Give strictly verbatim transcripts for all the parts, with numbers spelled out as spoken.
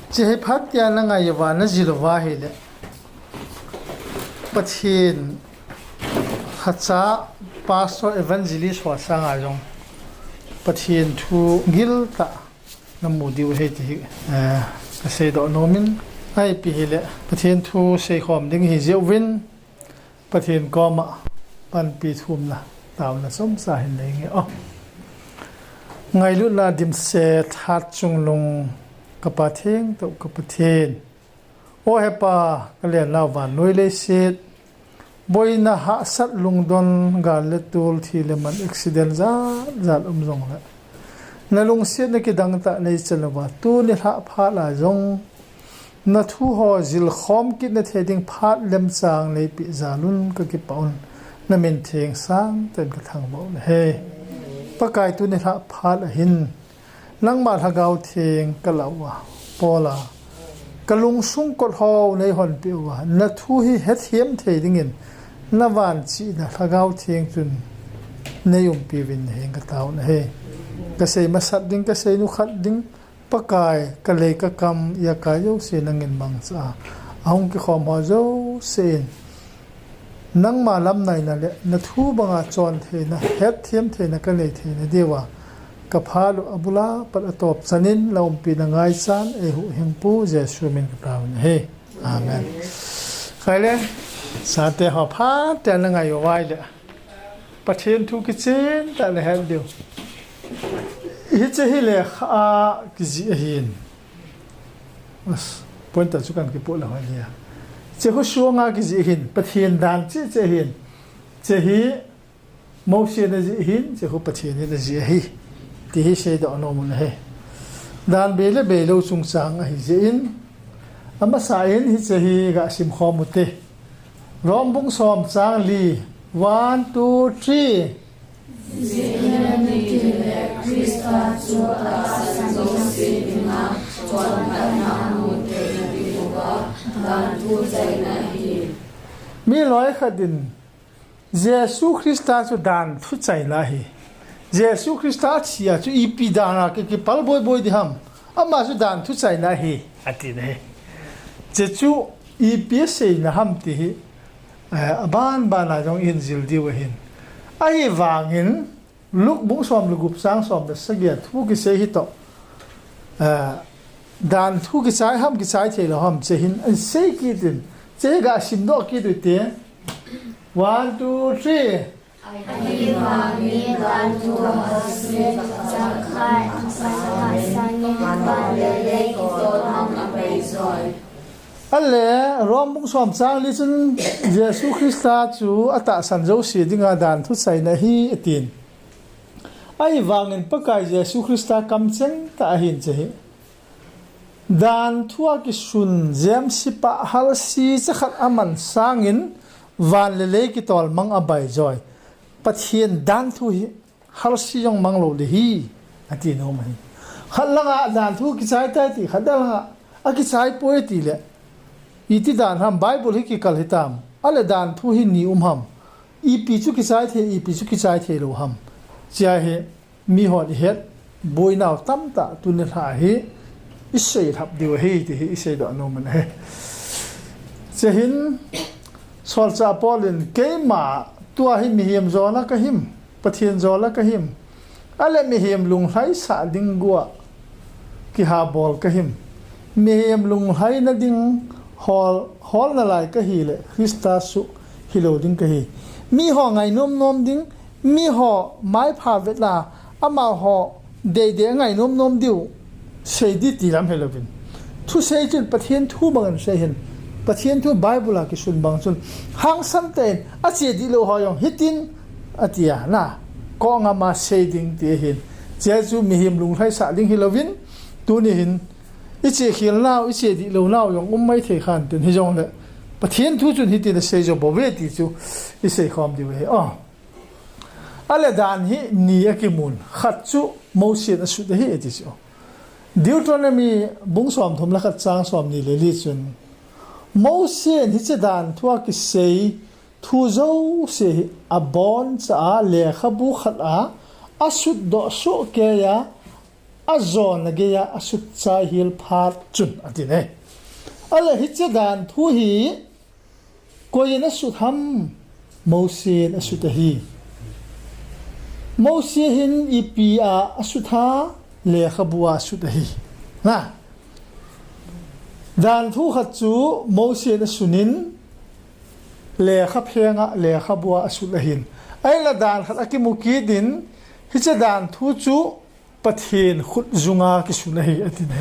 Hiche hi phat tia na ngai uva, na jil uva ahile, Pathen hacha, pastor, evangelist ho sanga jong Pathen thu giltah na mu diu ahi ti hi, eh, ka seidoh nom in, ahi pi hile, Pathen thu seikhom ding hi jeh uvin, Pathen koma panpi thumna, taona chomcha hin nei inge. O, ngailutna dimset, hatchungnung, ka Pa thengtah, ka Pathen. O he Pa, ka lennau vannoi leiset, boina, hahsat, lungdon, gal le tol, thi le man, accident jat jat um jongle, na lungsetna kidangtah nei chan uva, tuni lhah phat a jong na thu ho jilkhom kit na thei ding phat lemchang nei peh jal un, ka kipah un, na min theng sangtah in ka thangvah u ahi. Pakai, tuni lhah phat ahin nangma Lhagao Theng ka lah uva, Paul a, ka lungsung kot ho nei honpeh uva, na thu hi hethem thei dingin na vanchihna Lhagao Theng chun nei umpi uvin, na heng ka tao u ahi. Ka sei masat ding, ka sei nukhat ding, Pakai, ka lei ka kam, ijakai jouse nangin mangcha a, ahung kikhom ho jouse in nangma lamnaina le na thu banga chon theina, hetthem theina ka nei theina diuva, ka phat u abul a pat a tawp chan in la umpina ngaichan, ei huhhingpu Jesu min ka tao u ahi. Amen. Khaile, sate ho, phat tia na ngai uva ahile, Pathen thu kichen tah na het diu. Hiche hi lekha a kijih ahin. As, pointer chu kan kipoh lou ahi a. Hiche hi suanga kijih ahin, Pathen dan cheh cheh ahin. Hiche hi Mosi in ajih ahin, hiche hi Pathen in ajih ahi, ti hi seidoh nom u ahi. Dan bei le beilou chungchang ahi jeh in, amasa in hiche hi ga simkhom u hite. Rom bung som chang li, one, two, three. Ziahin kile Christa chu atahsan jouse dinga chonphatna amu theina diuva dan thu chaina ahi. Mi loi khat in Jesu Christa chu dan thu chaina ahi. Jesu Christa athi a chu ipi dan a ki, kipal boiboi ding ham. Ama chu dan thu chaina ahi, ati ahi. Hiche chu ipi aseina ham ti hi, eh, aban ban a jong ihin jil diu ahin. Ahivangin, Luke bung som le gup chang som le sagi a thu kisei hi toh, eh, dan thu kichai ham, kichai thei lou ham, hiche hin asei kit in, hiche hi ga simdoh kit u hite. One, two, three. Ahivangin dan thu halse, chakhai, atahsan in, van le lei kitolmang abai joi. Ahile, Rom bung som chang li chun Jesu Christa chu atahsan jouse dinga dan thu chaina ahi, atin. Ahivangin Pakai Jesu Christa kamcheng tah ahin hiche hi. Dan thu a kisun, jemsipa halse chakhat aman sangin van le lei kitolmang abai joi. Pathen dan thu hi halse jong mang lou ding ahi, ati nom ahi. Khat langa dan thu kichai tai ti, khat langa akichai poi ti le, iti dan ham, Bible hi kikal hitam. Ahile dan thu hi ni um ham. Ipi chu kichai thei, ipi chu kichai thei lou ham. Hiche hi mihon ihet boinau tamtah tuni lha hi isei lhap diu ahi, ti hi isei doh nom u ahi. Hiche hin Solchah Paul in, keima tua hi mihem jona kahim, Pathen jona kahim. Ahile mihem lunglhaisah ding gua kihabol kahim. Mihem lunglhaina ding hol, hol nalai kahile Christa suh hilou ding kahi. Miho ngainom nom ding, miho maipha vetna, amaho deidei ngainom nom diu sei ding ti lam hilouvin, thusei chun Pathen thu bangin sei hin, Pathen thu Bible a kisun bang chun, hangsan tah in, ache dihlou ho jong hitin, atia, na, kongama sei ding ti ahin. Hiche chu mihem lunglhaisah ding hilouvin, tuni hin, iche khel nau, iche dihlou nau jong um maithei khan tin, hijongle Pathen thu chun hitin asei jo bouve ti chu isei khom diu ahi. Oh. Ahile dan hi ni akimun, khat chu Mosi in asut ahi ati chu. Deuteronomy bung somthum le khat chang somni le li chun, Mosi in hiche dan thu a kisei thu jouse hi aboncha a lekhabu khat a asutdoh sohkeiya ajona geiya asut chai hel phat chun, ati ne. Ale hiche dan thu hi koiyin asut ham? Mosen asut ahi. Mosen hin ipi a asut ham? Lekhabu a asut ahi. Na. Dan thu khat chu Mosen asunin, lekha phenga, lekhabu a asut ahin. Ahinla dan khat akimu kitin, hiche dan thu chu Pathen khut junga kisun ahi, ati ne.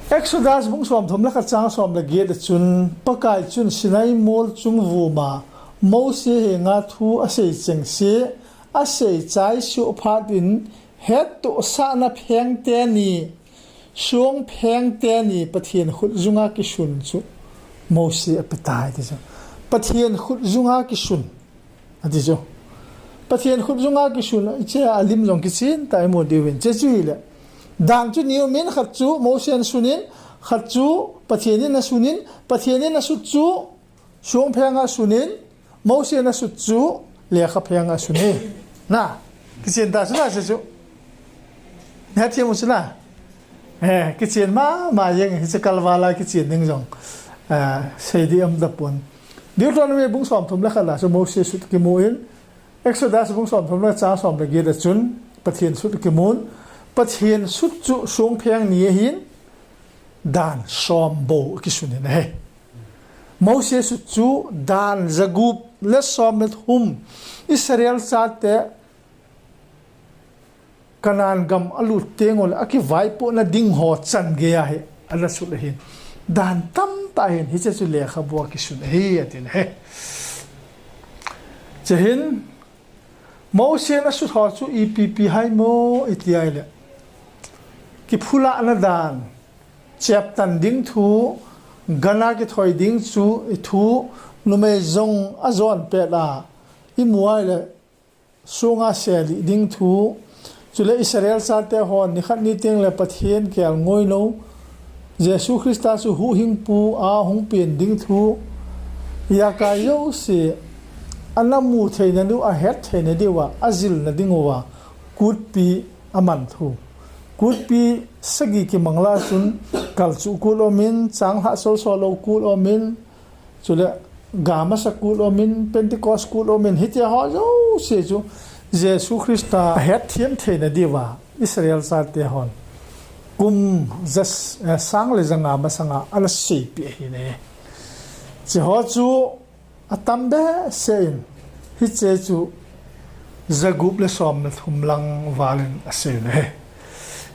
Exodus bung somthum le khat chang som le get a chun, Pakai chun Sinai mol chungvuma Mosen henga thu asei chengse, asei chai suh phat in, hettohsahna pheng teni, song pheng teni Pathen khut junga kisun chu Mosen apetai, ti chu. Pathen khut junga kisun, ati chu. Pathen khut junga kisun, hiche a lim jong kichen tah imu diuvin. Hiche chu hile. Dan chu ni umin, khat chu Mosen asunin, khat chu Pathen in asunin, Pathen in asut chu song phenga asunin, Mosen asut chu lekha phenga asunin. Na, kichen tah chu na, hiche chu. Nahethem u chu na. Eh, kichen mama jeng, hiche kalval a kichen ding jong, eh, sei ding aum tapon. Deuteronomy bung somthum le khat a chu Mosen sut kimun, Exodus bung somthum le chang som le get a chun Pathen sut kimun, Pathen sut chu song pheng ni ahin, dan som bou akisunin ahi. Mosen sut chu dan jagup le som le thum Israel chate Canaan gam alut teng uleh akivaipohna ding ho chan geiya hi ana sut ahin. Dan tamtah ahin, hiche chu lekhabu a kisun ahi, atin ahi. Hiche hin Mosen asut ho chu ipi ipi ham iti ahile, kiphulahna dan, cheptan ding thu, gana kithoi ding chu, i thu, numei jong ajon pet a imu ahile, sunga selih ding thu, chule Israel chate hon nikhat ni teng le Pathen kelngoi nou, Jesu Christa chu huhhingpu a hung pen ding thu, ijakai jouse ana mu theina diu, ahet theina diuva, ajilna dinguva kutpi aman thu. Kutpi sagi kimang lah chun, kalchuh kut umin, changlhah solso lou kut umin, chule gamasa kut umin, Pentecost kut umin, hitia ho jouse chu Jesu Christa ahetthem theina diuva Israel chate hon kum jas-, eh, sang le janga masanga ana seipeh ahi ne. Hiche ho chu atam behseh in, hiche chu jagup le som le thum lang val in asei ne.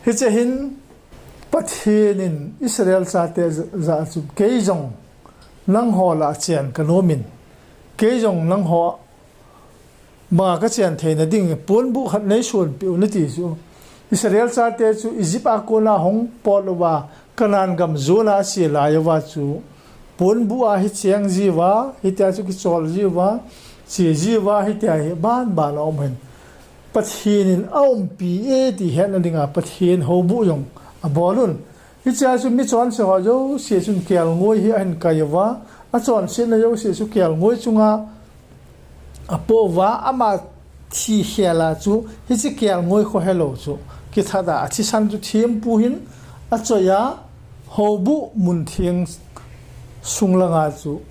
Hiche hin Pathen in Israel chate ja-, jah a chu, kei jong nangho lah a chen kanom in, kei jong nangho banga kachen theina ding ponbuh khat neisonpeh un ati chu. Israel chate chu Egypt a kona hung pot uva, Canaan gam jona ache lai uva chu, ponbuh a hi cheng jiuva, hitia chu kichol jiuva, che jiuva, hitia hi banban a um hin. Pathen in aumpi e ti hetna dinga Pathen houbuh jong abol un. Hichea chu mi chonse ho jouse chun kelngoi hi ahin kai uva, achonsetna jouse chu kelngoi chunga apoh uva, ama thi khel a chu hiche kelngoi kho helou chu kithat a, athisan chu thempu hin achoi a, houbuh mun theng sung langa chu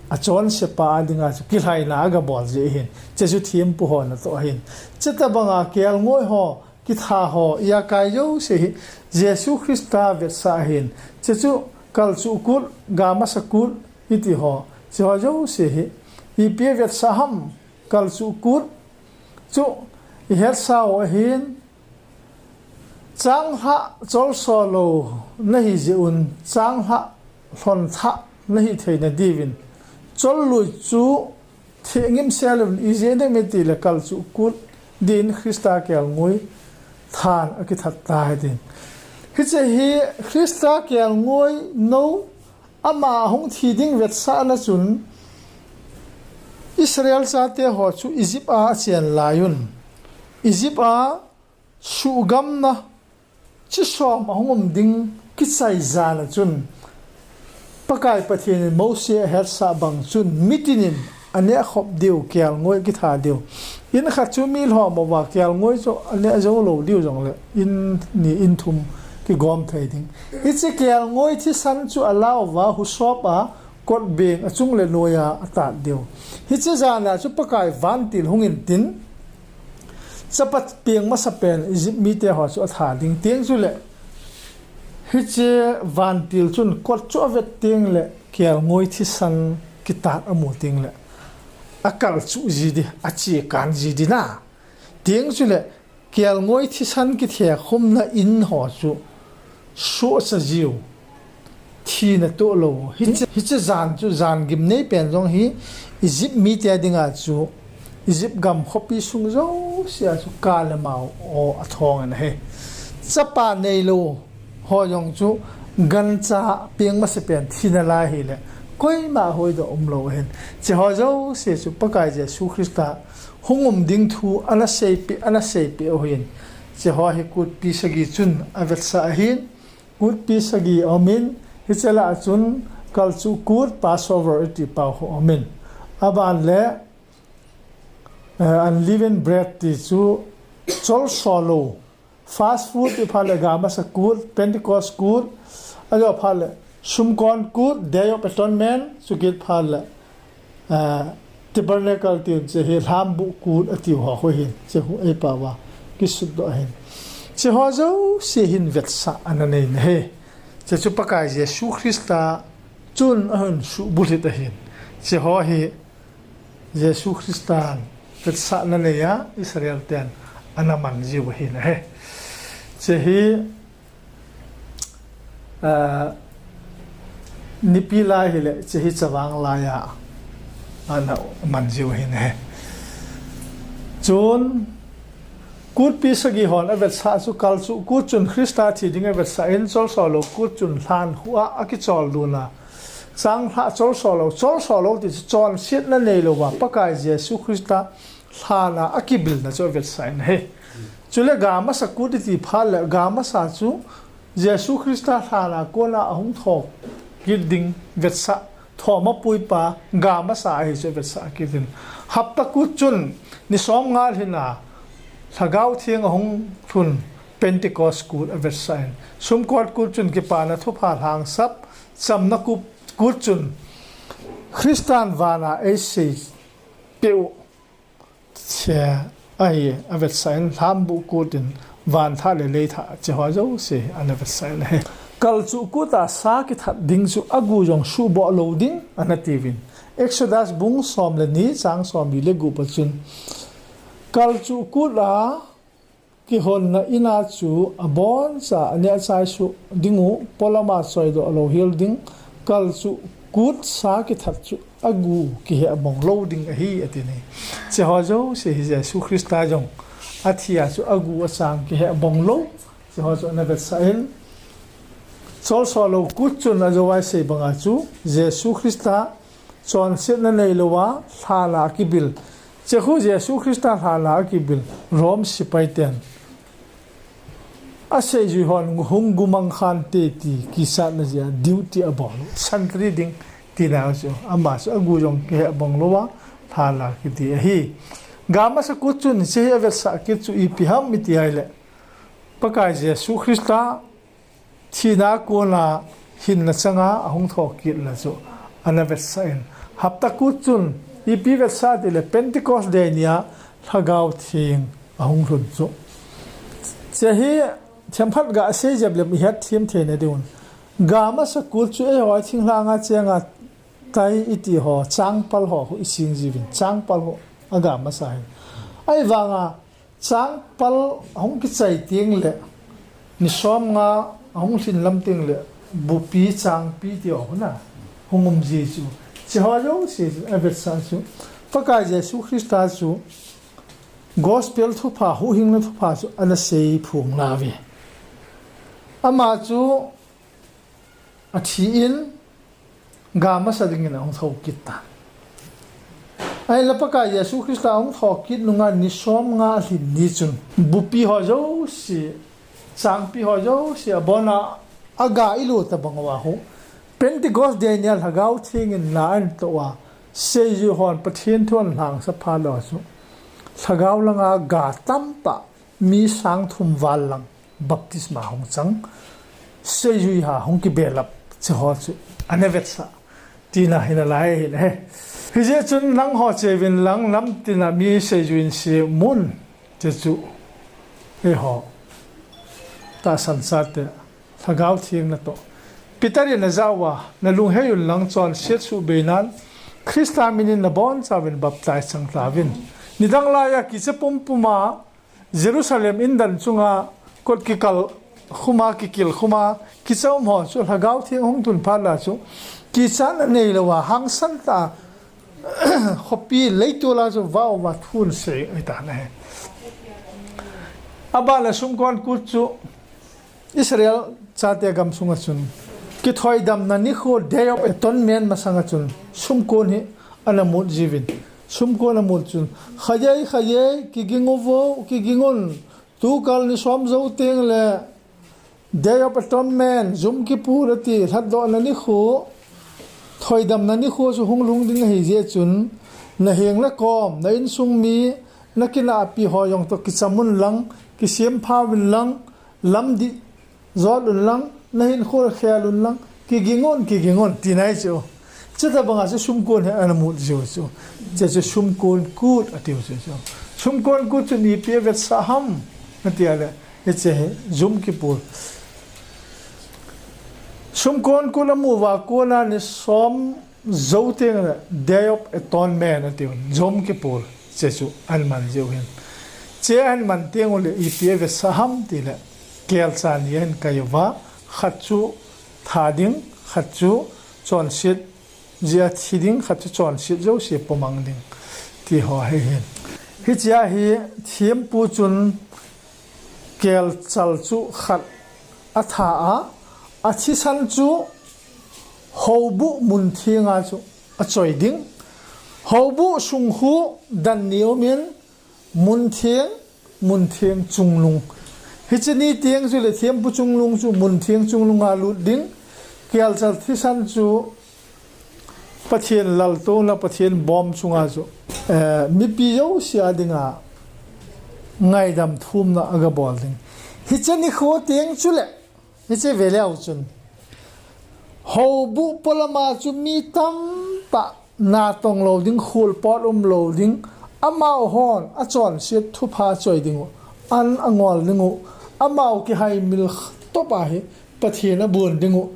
achonsepa a dinga chu kilhaina agabol jeh hin, hiche chu thempu ho natoh ahin. Hiche tobanga kelngoi ho, kitha ho, ijakai jouse hi Jesu Christa vetsah ahin. Hiche chu kalchuh kut, gamasa kut iti ho, hiche ho jouse hi ipi avetsah ham? Kalchuh kut chu ihetsau ahin, changlhah cholso lou nahi jeh un, changlhah lhonthah nahi theina diuvin, chollui chu thengim sel un, ijeh inem itile kalchuh kut din Christa kelngoi than akithat tai tin. Hiche hi Christa kelngoi nou, ama ahung thi ding vetsahna chun Israel chate ho chu Egypt a achen lai un, Egypt a suhgamna chi som ahung um ding kichai jan a chun, Pakai Pathen in Mosi ahetsah bang chun mitin in anehkhop diu, kelngoi kitha diu, In khat chu mi lhom uva kelngoi chu aneh jou lou diu jongle in ni in thum kigom thei ding. Hiche kelngoi thisan chu alau uva husop a kotbeng achung le noiya atat diu. Hiche jana chu Pakai vantil hung intin, chapa peng masapen Egypt mite ho chu atha ding teng chule hiche vantil chun kot chu avet teng le kelngoi thisan kitat amu teng le akalchuh ji di, achekan ji di na. Teng chule kelngoi thisan kithekhumna in ho chu suhsa jiu, thina toh lou. Hiche, hiche jan chu jan gimnei pen jong hi Egypt mite dinga chu Egypt gam khopi sung jousea chu ka le mao aw athong in ahi. Chapa neilou ho jong chu gancha peng masapen thina lai hile koima hoidoh umlou ahin. Hiche ho jouse chu Pakai Jesu Christa hung um ding thu ana seipeh, ana seipeh u ahin. Hiche ho hi kutpi sagi chun avetsah ahin. Kutpi sagi aumin, hiche lah a chun kalchuh kut, Passover iti pau khu aumin. Aban le, eh, unleavened bread ti chu cholso lou. Fast food ti phat le gamasa kut, Pentecost kut, ajo phat le sumkon kut, Day of Atonement, chukit phat le, eh, Tabernacle ti hiche hi lhambuh kut atiu ho khu hin, hiche khu eipao va kisutdoh ahin. Hiche ho jouse hin vetsah ana nei na ahi. Hiche chu Pakai Jesu Christa chun ahin suhbulhit ahin. Hiche ho hi Jesu Christan vetsahna neiya Israel ten ana man jiu ahi na ahi. Hiche hi, ah, nipi lai hile, hiche hi chavang laiya ana man jiu ahi na ahi. Chun, kutpi sagi hon avetsah chu kalchuh kut chun Christa thi ding avetsah in, cholso lou kut chun lhan khu a akichol duna. Changlhah cholso lou, cholso lou ti chu chonsetna neilouva Pakai Jesu Christa lhana akibilna chu avetsah in ahi. Chule gamasa kut iti phat le gamasa chu Jesu Christa lhana kona ahung thokit ding vetsah, thoma puipa gamasa ahi chu vetsah kit in. Hapta kut chun ni somnga lhin a Lhagao Theng ahung lhun Pentecost kut avetsah in. Sumkot kut chun kipana thupha lhangsap, chamna kut, kut chun Christan vana eisei peh u. Hiche ahi avetsah in, lhambuh kut in van thah le lei thah hiche ho jouse ana vetsah in ahi. Kalchuh kut a sa kithat ding chu agu jong suhboh lou ding ana tiuvin. Exodus bung som le ni chang somli le gup a chun kalchuh kut a kihonna in a chu aboncha aneh achai suh ding u, polam a choidoh lou hel ding, kalchuh kut sa kithat chu agu kiheh bong lou ding ahi, ati ne. Hiche ho jouse hi Jesu Christa jong athi a chu agu achang kiheh bong lou, hiche ho chu ana vetsah in. Cholso lou kut chun ajou a isei banga chu Jesu Christa chonsetna neilouva lhana akibil. Hiche khu Jesu Christa lhana akibil Rome sepai ten aseijui hon hung gumang khante ti kichatna jeh a duty abol u. Sentry ding tina chu, ama chu agu jong kiheh bong louva lhana kiti ahi. Gamasa kut chun hiche hi avetsah kit chu ipi ham iti ahile, Pakai Jesu Christa thina kona hinna changa ahung thokitna chu ana vetsah in. Hapta kut chun ipi vetsah tile Pentecost Day nia Lhagao Theng ahung lhun chu. Hiche hi themkhat ga asei jep lem ihet them theina diuvin. Gamasa kut chu eiho thinglhanga chenga tai iti ho, changpal ho khu ising jiuvin, changpal ho agamasa hin. Ahivanga changpal hung kichai teng le, ni somnga ahung lhin lam teng le, bupi changpi ti ho khu na hung um ji chu. Hiche ho jouse chu avetsah chu Pakai Jesu Christa chu Gospel thupha, huhhingna thupha chu ana seiphong nauve. Ama chu athi in, gamasa dingin ahung thokit tan. Ahinla Pakai Jesu Christa ahung thokit nunga ni somnga alhin ni chun bupi ho jouse, changpi ho jouse abona aga ilut tabang uva khu, Pentecost Day nia Lhagao Theng in na ahin toh uva, seijui hon Pathen thu ahin lhangsap phat uva chu Lhagao langa ga tamtah mi sang thum val lang baptisma hung chang, seijui ha hung kibelap, hiche ho chu ana vetsah tina hi nalai ahi. Hijeh chun nangho cheuvin lang, namtin a mi seijui in sem un, hiche chu eiho tahsan chate Lhagao Theng natoh Peter in ajah uva, nalunghei un lang chonset suhbeinan Christa minin nabonchauvin baptize chang tauvin. Nidang laiya kicha pumpuma Jerusalem indan chunga kot kikal khuma, kikil khuma kicha um ho chu Lhagao Theng hung tun phat la chu kichatna neilouva hangsan tah a khopi leitol a chu vaova thu asei ahitan ahi. Abana sumkon kut chu Israel chate gamsunga chun kithoidamna nikho, Day of Atonement masanga chun sumkon hi ana mut jiuvin. Sumkon amut chun, khajei, khajei, kiging uvo, kiging un. Tukal ni som jou tengle Day of Atonement, Yom Kippur ati, lhatdohna nikho, thoidamna nikho chu hung lhung ding ahijeh chun, naheng nakom, na insung mi, nakinahpi ho jong toh kicham un lang, kisempha uvin lang, lam dih jot un lang, nahinkho khel un lang, kiging un, kiging un, tina ahi chu. Chutobanga chu sumkon hi ana mut jiu chu. Hiche chu sumkon kut atiu chu chu. Sumkon kut chu ipi avetsah ham ati le, hiche hi Yom Kippur. Sumkon kut amu uva kona ni som jou tengle Day of Atonement atiu, Yom Kippur, hiche chu ahin man jiu ahin. Hiche ahin man tengule ipi avetsah ham tile, kelcha ni ahin kai uva, khat chu that ding, khat chu chonset jeh a thi ding, khat chu chonset jouse pomang ding, ti ho ahi hin. Hichea hi thempu chun kelchal chu khat atha a, athisan chu houbuh mun thenga chu achoi ding. Houbuh sung khu dan ni umin, mun theng, mun theng chungnung. Hiche ni teng chule thempu chungnung chu mun theng chungnunga lut ding. Kelchal thisan chu Pathen laltouna, Pathen bom chunga chu, eh, mipi jouse a dinga ngaidam thumna agabol ding. Hiche nikho teng chule, hiche veleu chun, houbuh polama chu mi tamtah natong lou ding, khulpot umlou ding, amahon achonset thupha choi dingu, an angol dingu, amaho kihaimil topa hi Pathen abon dingu,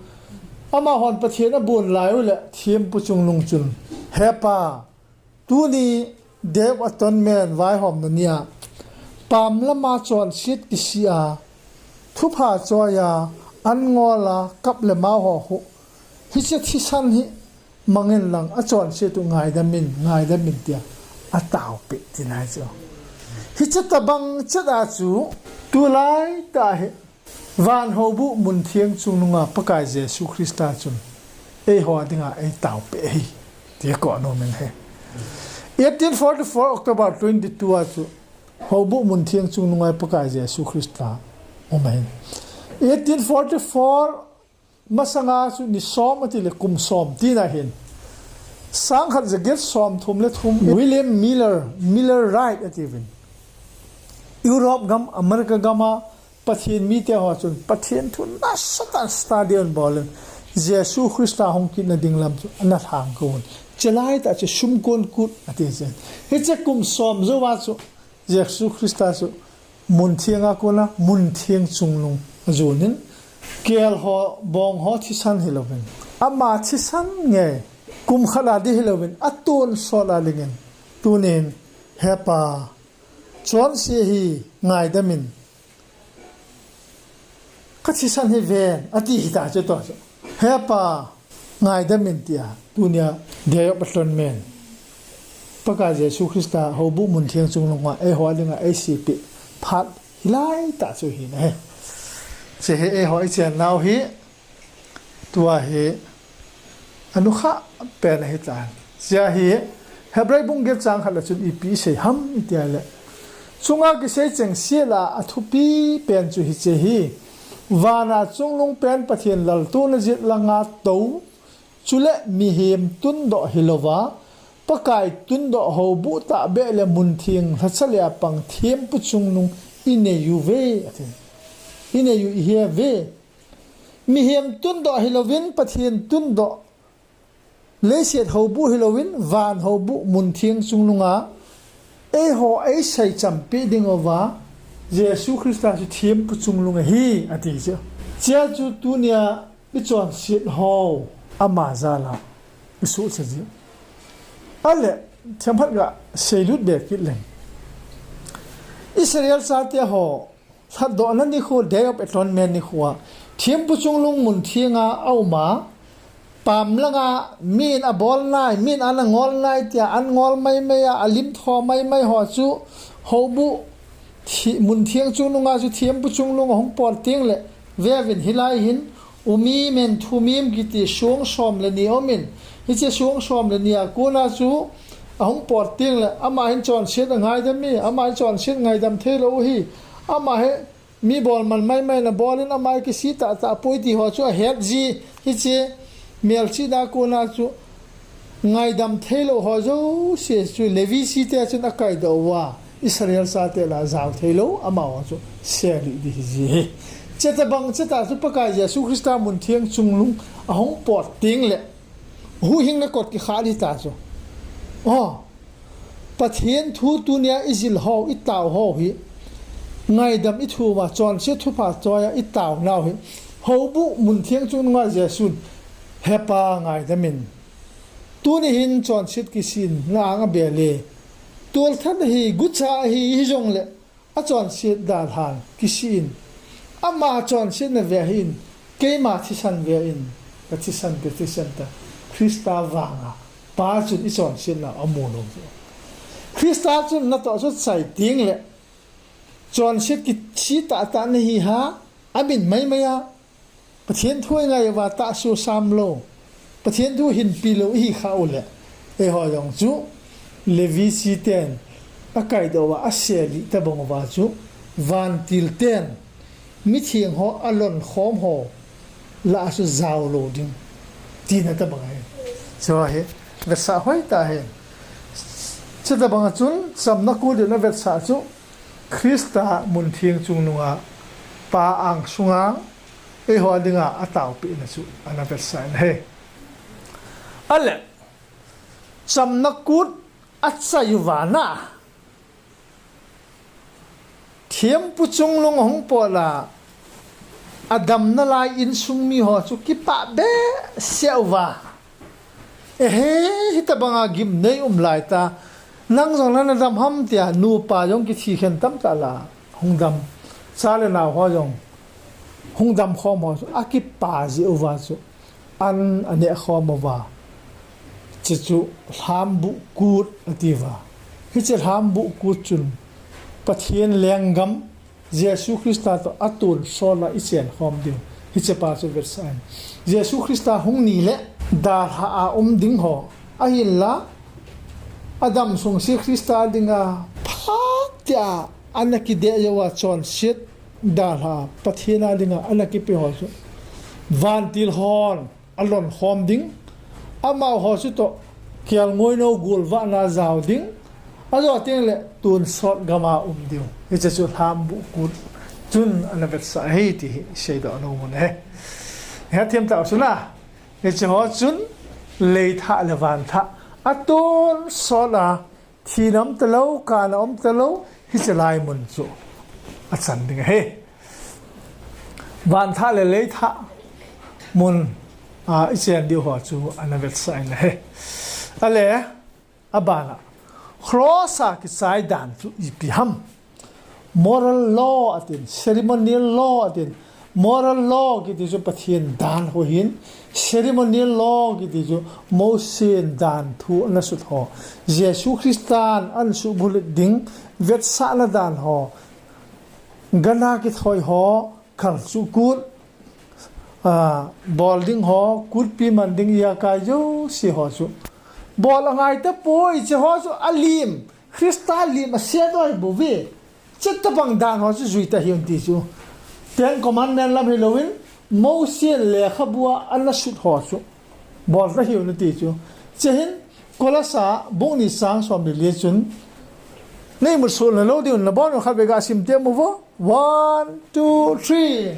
amahon Pathen abon laiule thempu chungnung chun, He Pa, tuni Day of Atonement vaihomna nia, pam lama chonset kisih a, thupha choi a, an ngol a, kap le mau ho khu, hiche thisan hi mangin lang, achonset u ngaidamin, ngaidamin tia ataopeh tina ahi chu. Hiche tobang chet a chu, tulaitah hi, van houbuh mun theng chungnunga Pakai Jesu Christa chun eiho dinga eitaopeh ahi, tia koh nomin ahi. Eighteen forty-four October twenty-two a chu houbuh mun theng chungnunga Pakai Jesu Christa um ahin. Eighteen forty-four masanga chu ni som atile kum som tina ahin. Sangkhat jaget somthum le thum William Miller, Miller Wright atiuvin, Europe gam, America gama Pathen mite ho chun Pathen thu nasatah in study ahin bolin, Jesu Christa hung kitna ding lam chu ana lhangkouvin. Hiche laitah chu sumkon kut ati chu. Hiche kum som jouva chu Jesu Christa chu mun thenga kona mun theng chungnung ajonin, kel ho, bong ho thisan hilouvin, ama thisan ngei, kum khat a ding hilouvin, atonsot a dingin, tunin, He Pa, chonse hi ngaidamin, kathisan hi ven, ati hita chu tua chu. He Pa, ngaidamin tia, tunia Day of Atonement, Pakai Jesu Christa houbuh mun theng chungnunga eiho dinga eisempeh phat hilaitah chu ahin ahi. Hiche hi eiho ichennau hi, tua hi anukha pen ahitan. Hichea hi Hebrai bung get chang khat a chun ipi asei ham itile, chunga kisei chengse lah a athupi pen chu hiche hi, vana chungnung pen Pathen laltouna jet langa tou, chule mihem tundoh hilouva, Pakai tundoh houbuh tahbeh le muntheng lhacha le apang thempu chungnung inei uve, ati. Inei u ihi uve. Mihem tundoh hilouvin, Pathen tundoh, leiset houbuh hilouvin, van houbuh muntheng chungnunga eiho eisei champi ding uva, Jesu Christa chu thempu chungnung ahi, ati chu. Chea chu tunia ichonset ho ama jal a isuhchet ji. Ale, themkhat gaseilut be kit leng. Israel chate ho, lhatdohna nikho, Day of Atonement nikho a, thempu chungnung munthenga auma, pam langa min abol nai, min ana ngol nai tia, an ngol maimai a, alim tho maimai ho chu, houbuh, thi-, muntheng chungnunga chu thempu chungnung ahung pot tengle, veuvin hilai hin, Ummim and Thummim kiti song som le ni aumin, hiche song som le ni a kona chu ahung pot tengle, ama hin chonset angaidam e, ama hin chonset ngaidam theilou ahi, ama hi mi bolman maimai na bolin, ama hi kisih tahtah poi ti ho chu ahet ji, hiche melchihna kona chu ngaidam theilou ho jouse chu Levi chate chun akaidoh uva, Israel chate lah a jao theilou amaho chu selih ding ahi ji hi. Chuti bang cheta chu Pakai Jesu Christa muntheng chungnung ahung pot tengle, huhhingna kot kikhah ding ta chu. O, Pathen thu tunia ijil ho, itao ho hi, ngaidam ithum a, chonset thupha choiya itaonau hi, houbuh muntheng chungnunga Jesun, He Pa, ngaidamin, tuni hin chonset kisihna ang abel e, tolthat ahi, gucha ahi, hijongle, achonset dalhan kisih in, ama chonsetna vea hin, keima thisan vea in, kathisan, kathisan ta, Christa vanga, Pa chun ichonsetna amu lou. Christa chun natoh chu achai tengle, chonset kisih tahtah nahi ham, amin maimai a, Pathen thu ingai uva tahsa u sam lou, Pathen thu hinpi lou ihi khah uleh, eiho jong chu Levi chaten akaidoh uva aselih tabang uva chu, vantil ten mitheng ho alonkhom ho lah a chu jao lou ding tina tabang ahi. Chu hi vetsah hoitah ahi. Chuti banga chun chamna kut in avetsah chu, Christa muntheng chungnunga Pa angsunga eiho dinga ataopehna chu ana vetsah in ahi. Ale, chamna kut achai uva na, thempu chungnung ahung pot a, adamna lai insung mi ho chu kipah behseh uva, Ehe, hitabanga gimnei um laitah, nang jong nana dam ham tia, nupa jong kithi khen tamtah lah a hung dam, cha le nao ho jong hung damkhom ho chu akipah jeh uva chu an anehkhom uva, hiche chu lhambuh kut atiuva. Hiche lhambuh kut chun Pathen lenggam Jesu Christa toh atonsot a ichenkhom diu, hichepa chu vetsah in. Jesu Christa hung nile dalha a um ding ho, ahinla adam sungse Christa dinga phat tia ana kideh jouva chonset dalha a Pathen a dinga ana kipe ho chu vantil hon alonkhom ding, amaho chu toh kelngoi nou golvahna jao ding, ajo tengle tonsot gama um diu. Hiche chu lhambuh kut chun ana vetsah ahi ti hi seidoh nom u ahi. Hethem tau chun a, hiche ho chun leithah le vanthah atonsot a, thina um talou, kana um talou, hiche lai mun chu achan ding ahi. Vanthah le leithah mun a ichen diu ho chu ana vetsah in ahi. Ale, abana, cross a kichai dan chu ipi ham? Moral law atin, ceremonial law atin, moral law kiti chu Pathen dan ho ahin, ceremonial law kiti chu Mosen dan thu ana sut ho, Jesu Christan ana subulhit ding vetsahna dan ho, gana kithoi ho, kalchuh kut, a, bol ding ho, kutpi man ding ijakai jouse ho chu bol angai tapoi, hiche ho chu alim, Christa lim asedoh bouve. Chutabang dan ho chu jui tahiuvin ti chu. Ten Commandment lam hilouvin, Mosen lekhabua ana sut ho chu bol tahiuvin ti chu. Hiche hin Kolosa bung ni chang som le li chun, nei musolna lou ding un, nabon un khat vei ga sim temo vo. One, two, three.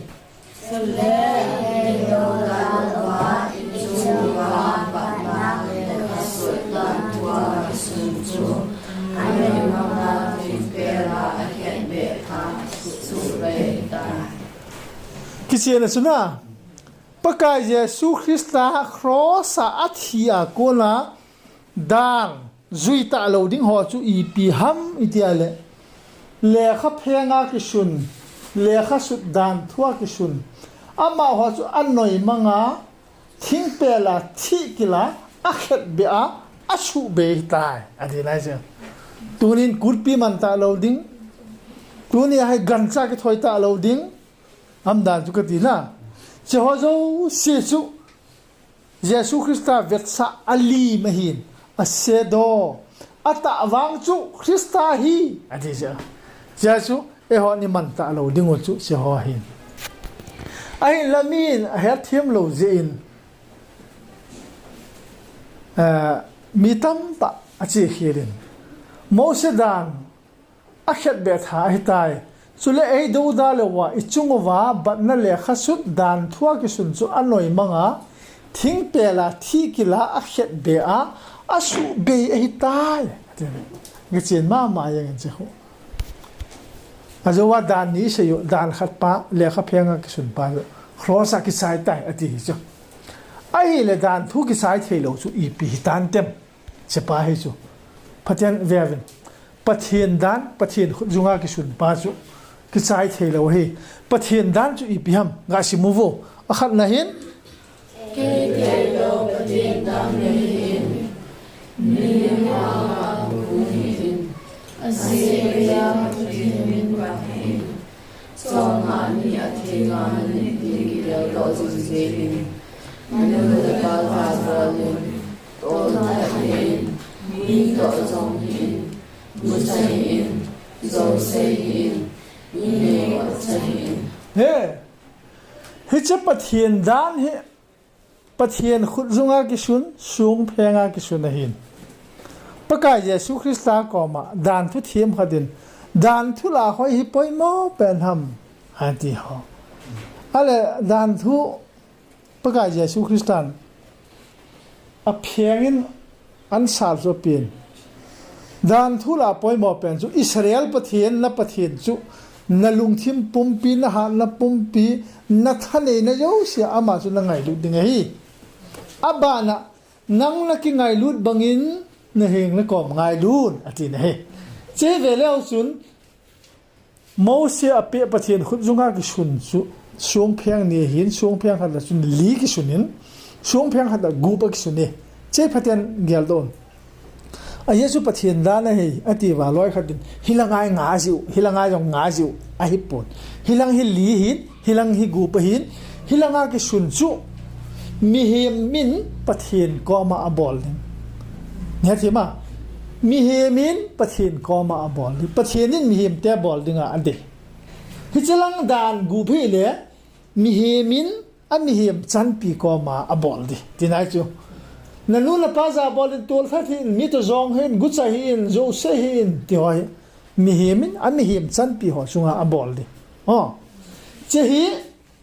Kichen a chun a, Pakai Jesu Christa cross a athi a kona dan jui talou ding ho chu ipi ham iti a le, lekha phenga kisun, lekha sut dan thua kisun, amaho chu anoimanga, thingpela thikila akhetbeh a, asuhbei tai, ati nai chu. Tunin kurpi man talou ding, tuni a hi gancha kithoi talou ding, amdan chu kati na. Cheho jouse chu Jesu Christa vetsah alim ahin, a shadow, atah vang chu Christa ahi, ati chu. Jesu, eiho ni man talou ding u chu cheho ahin. Ahinla min ahet them lou jeh in, eh, mi tamtah ache khel in, Mose dan akhetbeh tha ahitai. Chule eidoudal uva, ichung uva batna lekha sut dan thua kisun chu anoimanga, thingpela thikila akhetbeh a, asuhbei ahitai. Kichen mama jeng in cheho. Ajou a dan ni isei u, dan khat pa, lekha phenga kisun pa, cross a kichai tai, ati hi chu. Ahile dan thu kichai theilou chu ipi hitantem. Chepa hi chu. Pathen veuvin. Pathen dan, Pathen khutjunga kisun pa chu kichai theilou ahi. Pathen dan chu ipi ham, ga sim u vo. Akhatna hin. Kei theilou Pathen dan nei hin. Mihem a gu hin. Asei a Pathen min pa hin. Chonga ni a thei nga ni ni ki del do jin jin. Manu le pa pa bol in. Tolna hin. Mi to jong hin. Mucha hin. Jose hin. Mi ne wa cha hin. He. Hiche Pathen dan hi. Pathen khutjunga kisun, songphenga kisun ahin. Pakai Jesu Christa koma, dan thu them khat in, dan thu lah hoi hi poimo pen ham, ati ho. Ale dan thu Pakai Jesu Christan apheng in ansal chu apen. Dan thu lah poimo pen chu Israel Pathen, na Pathen chu, na lungthim pumpi, na hatna pumpi, na thaneina jouse a ama chu na ngailut ding ahi. Abana, nang na kingailut bangin, na heng na kom ngailut, ati na ahi. Che ve leu chun, Mose a peh Pathen khutjunga kisun chu, songpheng ni ahin, songpheng khat a chun li kisun in, songpheng khat a gup a kisun e. Che phaten geldoh un. Ajeh chu Pathen dan ahi, ati uva loi khat in, hilang a hi nga jiu, hilang a hi jong nga jiu, ahipon. Hilang hi li ahin, hilang hi gup ahin, hilang a kisun chu, mihem in Pathen koma abol ding. Hethem a, mihem in Pathen koma abol ding. Pathen in mihem te abol ding a adei. Hiche lang dan gup hi le, mihem in, amihem chanpi koma abol ding. Ti nai chu. Na nu na pa jabol in tolthat hih in, mi to jong hih in, gucha hih in, jouse hih in, ti ho hi. Mihem in, amihem chanpi ho chunga abol ding. Oh. Che hi,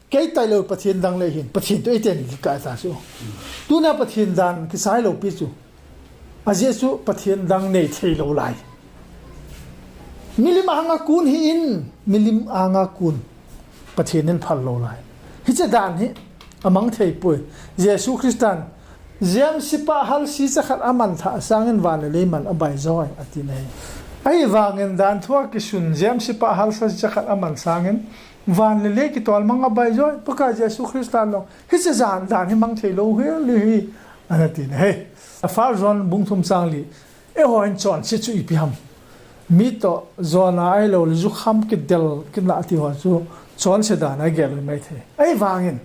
kei tailou Pathen dang le hin, Pathen to eiten kikah ta chu. Tuna Pathen dan kisai lou pi chu. Ajeh chu Pathen dang nei thei lou lai. Milim anga kun hih in, milim anga kun Pathen in phal lou lai. Hiche dan hi amang thei poi. Jesu Christan, James pa halsi chakhat aman tha sangin van le lei man abai joi, ati na ahi. Ahivangin dan thua kisun James pa halsi chakhat aman sangin van le lei kitol mang abai joi, Pakai Jesu Christan lo. Hiche jan dan hi mang thei lou hel hi, ana ti na ahi. A First John bung thum chang li. Eiho in chonset chu ipi ham. Mi to jona ahilou le jukham kidel kina ti ho chu chonset dan a gel mai thei. Ahivangin.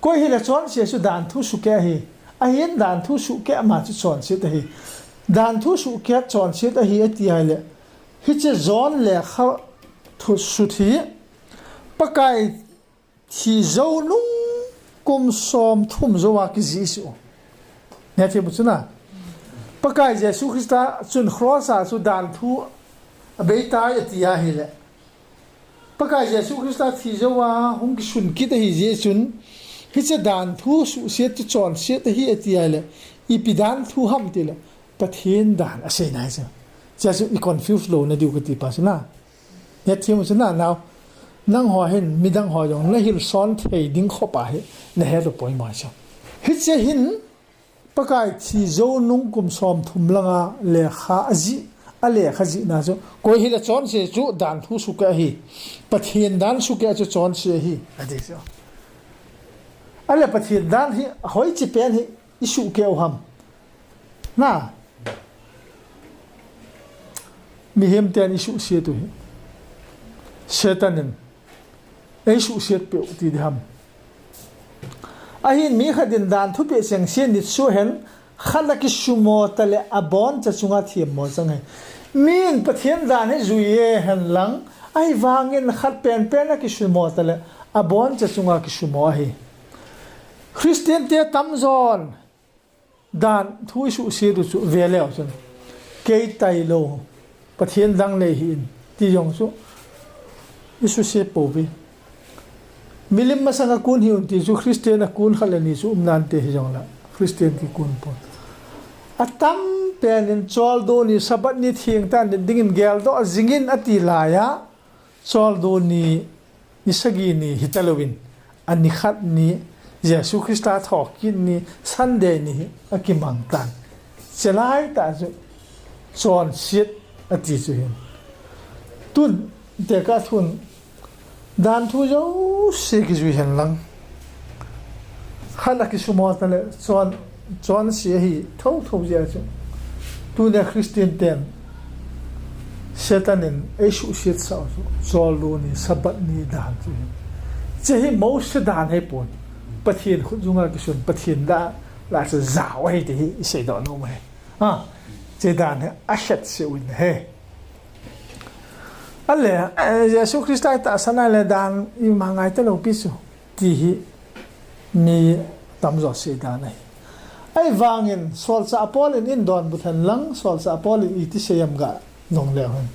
Koi hile chonset chu dan thu sukeh ahi. Ahin dan thu sukeh ma chu chonset ahi. Dan thu sukeh chonset ahi ati ahile. Hiche John lekha thu sut hi. Pakai Thi jou nung kum som thum jou a kijih chu. Hethem u chu na. Pakai Jesu Christa chun cross a chu dan thu abeitai ati ahile, Pakai Jesu Christa thi jouva hung kisun kit ahi jeh chun, hiche dan thu suhset chu chonset ahi ati ahile, ipi dan thu ham tile, Pathen dan asei nai chu. Hiche chu i confuse louna diu kati pa chu na. Hethem u chu na nao. Nangho hin midang ho jong nahil son thei ding khopa hi nahet u poimo chu. Hiche hin Pakai thi jou nung kum somthum langa lekha ajih, alekha jihna chu, koi hile chonse chu dan thu sukeh ahi. Pathen dan sukeh chu chonse ahi, ati chu. Ahile Pathen dan hi hoiche pen hi i sukeh u ham? Na. Mihem ten i suhset u hi. Satan in ei suhset peh u ti ding ham? Ahin mi khat in dan thupeh chengse nit suh hen, khat a kisumo tale aboncha chunga themmo chang ahi. Min Pathen dan hi jui e hen lang, ahivangin khat penpen a kisumo tale aboncha chunga kisumo ahi. Christian te tamjon dan thu i suhset u chu ve leu chun, kei tailou Pathen dang nei hih in ti jong chu i suhset pouve. Milim masanga kun hih un ti chu Christian a kun khat le ni chu um nante hijongle Christian kikun pon. Atam pen in choldo ni Sabbath ni thengtah nit dingin geldoh jingin ati laiya, choldo ni, ni sagi ni hitalouvin, ani khat ni, Jesu Christa thokit ni, Sunday ni hi akimang tan. Chelai tah chu chonset ati chu hin. Tun tekah thun dan thu jouse kijui hen lang, khat a kisumo tale chon, chonse ahi thotho jeh chu. Tunia Christian ten Satan in ei suhset sah u chu choldo ni, Sabbath ni dan chu hin. Hiche hi Mose dan hipon. Pathen khut jung a kisun, Pathen dan lah chu jao ahi ti hi i seidoh nom u ahi. Ha, hiche dan hi ahet seh uvin ahi. Ahile, eh, Jesu Christa i tahsan ahile dan ima ngaita lou pi chu ti hi mi tamjo sei dan ahi. Ahivangin solchah Paul in eidonbut hen lang, solchah Paul in iti sei em ga dong leu hen.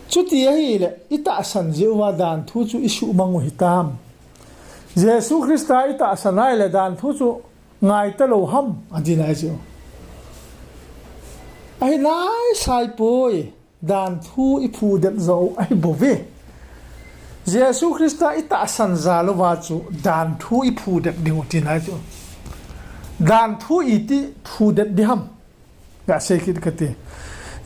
Chuti ahile, i tahsan jeh uva dan thu chu i suhmang u hitam? Jesu Christa i tahsan ahile dan thu chu ngaita lou ham, ati nai chu. Ahi nai sai poi, dan thu i phudet jo u ahi bouve. Jesu Christa i tahsan jal uva chu dan thu i phudet ding u ti nai chu. Dan thu iti phudet ding ham? Ga sei kit kati.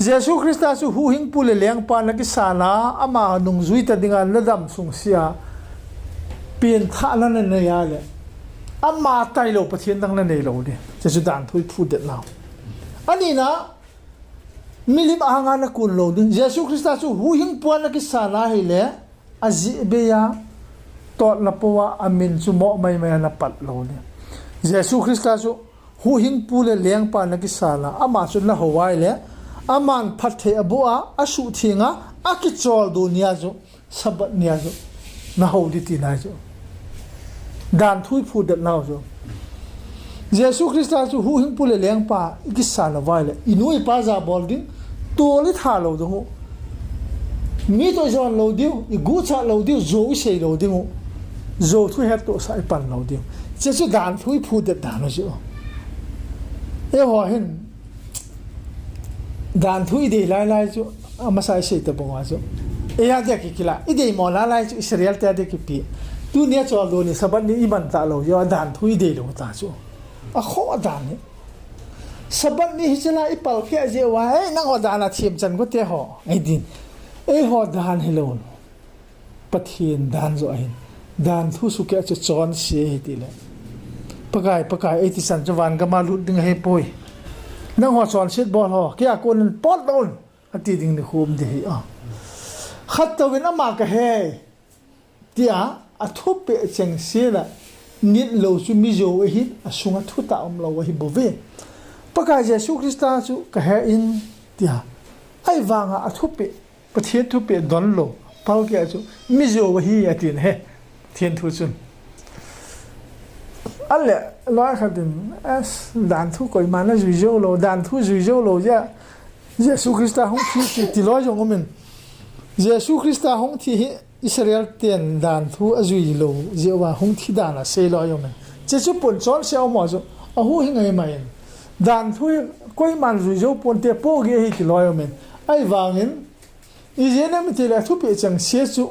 Jesu Christa chu huhhingpu le lengpa na kisan a, ama nungjui ta dinga na damsung sea, pengthahna na nei a le, ama tailou Pathen dang na nei lou ding. Hiche chu dan thu i phudet nau. Anina, milim ahanga na kun lou ding. Jesu Christa chu huhhingpu a na kisan a ahile, ajeh bei a, totna pou a, amin chu mo maimai a na pat lou ding. Jesu Christa chu huhhingpu le lengpa na kisan a, ama chu na hou a ahile, aman phatthei aboh a, asuhtheng a, akicholdo nia chu, Sabbath nia chu, na hou ding ti nai chu. Dan thu i phudet nau chu. Jesu Christa chu huhhingpu le lengpa i kisan uva ahile, i nu i pa jabol ding, tol i tha lou ding u. Mi toh i jon lou diu, i guchat lou diu, jou i sei lou ding u. Jou thu hettohsah i pan lou diu. Hiche chu dan thu i phudet dan u chu. Eiho hin, dan thu i dei lailai chu, amasa i sei tabang uva chu. Eia dia kikila, i dei mo lailai chu, Israel te a dia kipe. Tunia choldo ni, Sabbath ni i man talou, jo dan thu i dei lou ta chu. Akhoh dan hi. Sabbath ni hiche lai i palkeh jeh uva, ei, nangho dan a themchan go te ho. Ei din. Eiho dan hilou. Pathen dan joh ahin. Dan thu sukeh chu chonse ahi tile. Pakai, Pakai, ei ti chan chu van gam a lut ding ahi poi. Nangho chonset bol ho, kei a kon in pot lou un, ati ding nikho um ding ahi a. Khat touvin ama ka he, tia, athupeh chengse la, nit lou chu mijou ahin, asunga thutah umlou ahi bouve. Pakai Jesu Christa chu ka he in, tia. Ahivanga athupeh Pathen thupeh donlou, palkeh chu, mijou ahi atin ahi, Pathen thu chun. Ale, loi khat in, as, dan thu koiman ajui jou lou, dan thu jui jou lou jeh a Jesu Christa hung thi ti, ti loi jong um in. Jesu Christa hung thi hi Israel ten dan thu ajui lou jeh uva hung thi dan asei loi jong um in. Hiche chu pun chonse a um ho chu ahuhhing ahi mai in. Dan thu hi koiman jui jou ponte, pohgih ahi ti loi jong um in. Ahivangin, ijeh inem itile athupeh chengse chu,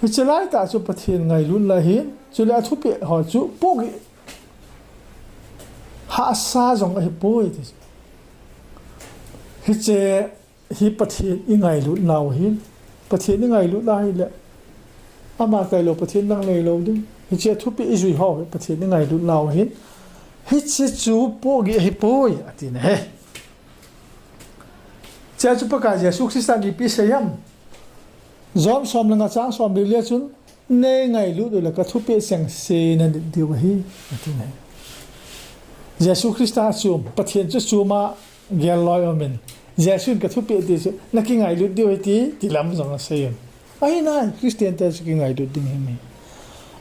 hiche laitah chu Pathen ngailut la ahin, chule athupeh ho chu pohgih, hahsa jong ahipoi ti chu. Hiche hi Pathen ingailut nau ahin. Pathen ingailut la ahile, ama tailou Pathen dang neilou ding. Hiche athupeh ijui ho hi Pathen ingailut nau ahin. Hiche chu pohgih ahipoi, ati na ahi. Hiche chu Pakai Jesu Christan ipi asei ham? John som le nga chang som le li a chun, nei ngailut uleh kathupeh chengse nalet diu ahi, ati na ahi. Jesu Christa chu, Pathen chu chuma gel loi um in. Jesun kathupeh ti chu, nakingailut diu ahi ti, ti lam jong asei in. Ahi nai, Christian te chu kingailut ding ahi mai.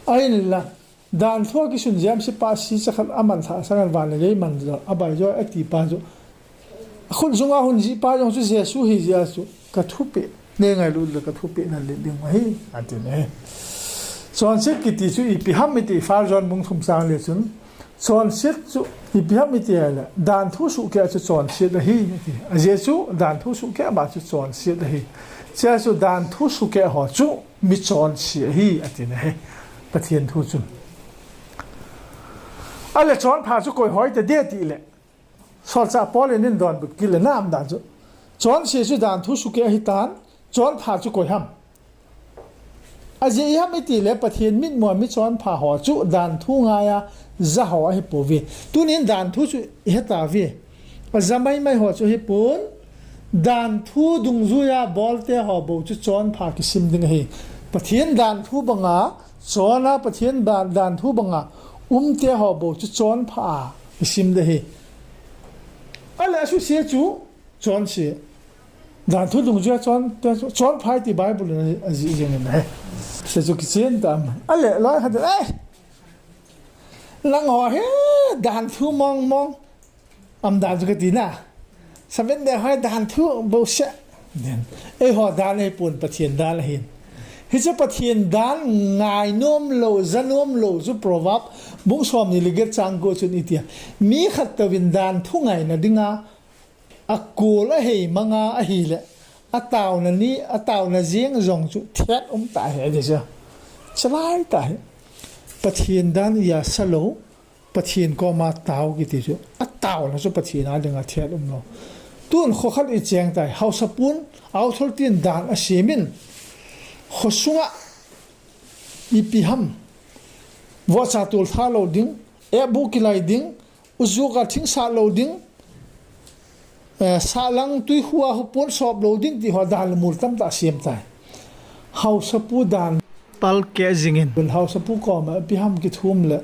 Ahinla, dan thu a kisun jemse pa, sicha khat aman lhah sangin van le lei man jo, abai jo, ati pa chu. Akhut jung a hung jih pa jong chu Jesu ahi jeh a chu, kathupeh, nei ngailut uleh kathupeh nalet ding ahi, ati na ahi. Chonset kiti chu ipi ham iti, First John bung thum chang li a chun, chonset chu ipi ham iti ahile, dan thu suhkeh chu chonset ahi, ati. Ajeh chu dan thu suhkeh ma chu chonset ahi. Hiche chu dan thu suhkeh ho chu mi chonse ahi, ati na ahi. Pathen thu chun. Ale chonpha chu koi ho hita dem tile, Solchah Paul in eidonbut kit le nam dan chu, chonse chu dan thu suhkeh ahitan, chonpha chu koi ham? Ajeh ipi ham itile, Pathen mitmu a mi chonpha ho chu dan thu ngaiya ja ho ahipouve. Tunin dan thu chu ihetauve. Aja maimai ho chu ahipon, dan thu dungjuiya bolte ho bou chu chonpha kisim ding ahi. Pathen dan thu banga chonna, Pathen dan, dan thu banga umte ho bou chu chonpha a kisim ding ahi. Ale asuse chu chonse. Dan thu dungjuiya chonte chu chonpha ti Bible in ajih jing in ahi. Hiche chu kichen tam. Ale loi khat in, eh, nangho hi dan thu mong mong. Umdan chu kati na. Seventh Day ho hi dan thu bouseh. Eiho dan ahipon, Pathen dan ahin. Hiche Pathen dan ngainom lou, janom lou chu Proverb bung somni le get chang ko chun iti a, mi khat touvin dan thu ngaina dinga akol ahei manga ahile, ataona ni, ataona jeng jong chu thet um tah ahi, ati chu. Chalai tah ahi. Pathen dan ijat sa lou, Pathen koma tao kiti chu, ataona chu Pathen a dinga thet um lou. Tun kho khat icheng tai, haosapun, authority in dan asem in, kho sunga ipi ham, vohcha tol tha lou ding, ebu kilai ding, ujuka thing sat lou ding, eh, sahlang tuikhua hopon sop lou ding ti ho dan le mol tamtah asem tai. Haosapu dan palkeh jingin, haosapu koma ipi ham kithum le